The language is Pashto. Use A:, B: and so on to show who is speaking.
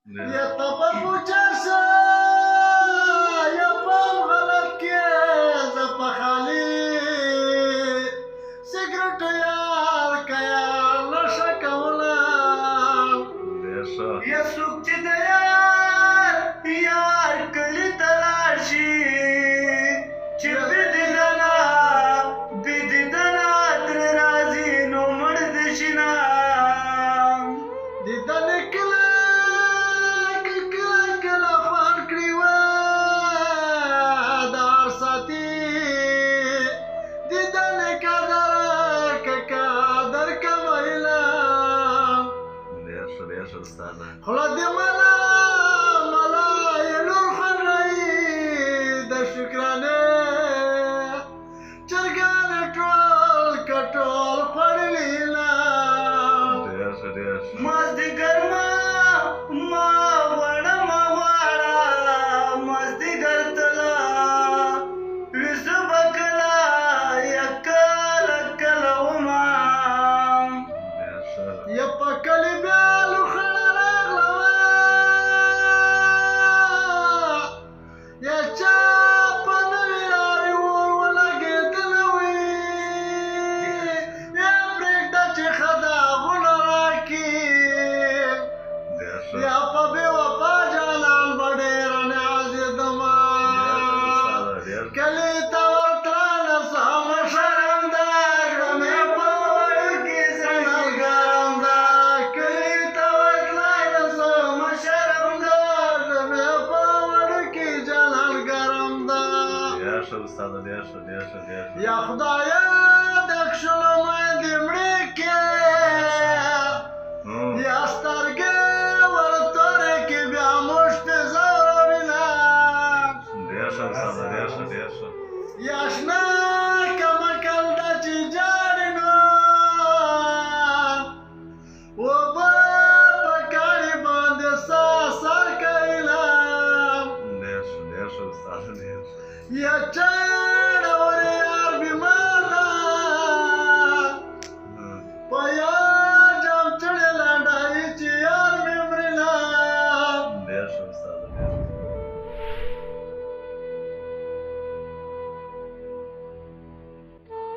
A: یا ته په پوچا شه، یا پام غلط کې زه په خالي سګرټ یار کیا نشه کوله.
B: ډېر ښه.
C: یا څوک چې د یار یار کلي ته لاړ شي، چې بدیدنه بدیدنه ترې راځي نو مړ دې شي نه.
A: دیدن کله کله کله خوان کړي وه دار ساتي، دیدن قدر قدر کمایله.
B: ډېر ښه، ډېر ښه استاده.
A: خوله دې ملا ملا یې لور خوږوي د شکرانې، چرګان ټول کټول خوړلي نه.
B: ډېر ښه، ډېر ښه.
C: مازدیګر ما ما غواړه ما غواړه، مازدیګر تله ویسه به کله یا کله کله وما.
B: ډېر ښه.
A: یا په کلي بیا لوخړه راغله وه، یا چا په نوي لارې اور ولګېدلی وي، یا پرېږده چې ښه داغونه راکړي.
B: ډېر ښه.
A: یا په بې وفا جانان به ډېره نازېدمه.
B: استاده، ډېر ښه.
A: کلي ته ورتلانه سم شرم ده، زړه مې په وړوکي ځنګل ګرم ده. کلي ته ورتلانه سم شرم ده، زړه مې په وړوکي جانان ګرم ده.
B: ډېر ښه استاده، ډېر ښه، ډېر ښه، ډېر ښه.
A: یا خدایه د کښلو میندې مړې کې، یا سترګې ورتورې کې بیا موږ ته ځوروینه.
B: ډېر ښه استاده، ډېر ښه، ډېر ښه.
A: یا شنه کمکل ده چې جاړي نو اوبه په کاڼي باندې سا سر کوینه.
B: ډېر ښه، ډېر ښه استاده، ډېر ښه.
A: یا چا